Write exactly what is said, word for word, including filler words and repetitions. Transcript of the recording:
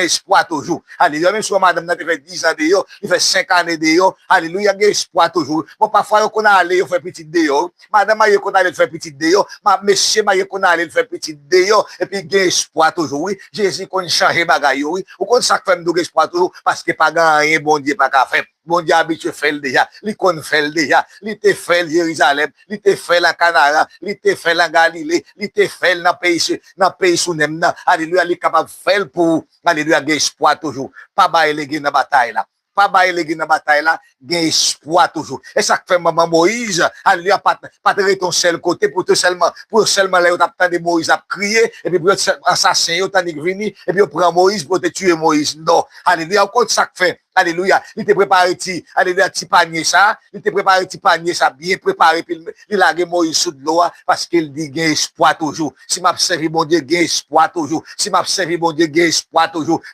espwa toujou. Alelouya. Menm si madanm nan te fè diz an deyò, li fè senk ane deyò, alelouya, gen espwa toujou. Bon, pafwa yo konn ale, yo fè pitit deyò. Madanm marye konn ale, l fè pitit deyò. Ma, mesye marye konn ale, l fè pitit deyò. Epi gen espwa toujou, wi. Jezi konn chanje bagay yo, wi. Ou konn sa k fè m di w gen espwa toujou? Paske pa gen anyen Bondye pa ka fè. Bondye abitye fè l deja. Li konn fè l deja. Li te fè l Jerizalèm. Li te fè l an Kanaran. Li te fè l an Galile. Li te fè l nan peyi, nan peyi Sounèm nan. Alelouya. Li kapab fè l pou ou. Alelouya. Gen espwa toujou. Pa bay lege nan batay la. Pa bay lege nan batay la. Gen espwa toujou. E sa k fè manman Moyiz, alelouya, pa t, pa t rete yon sèl kote pou te sèlman, pou yo sèlman lè yo t ap tande Moyiz ap kriye, epi pou yo t sèl, ansasen yo t annik vini, epi yo pran Moyiz pou yo te tiye Moyiz. Non. Alelouya. Ou konn sa k fè? Alelouya. Li te prepare ti, alelouya, ti panye sa. Li te prepare ti panye sa, byen prepare, epi li, li lage Moyiz sou dlo a, paske l di gen espwa toujou. Si m ap sèvi Bondye, gen espwa toujou. Si m ap sèvi Bondye, gen espwa toujou.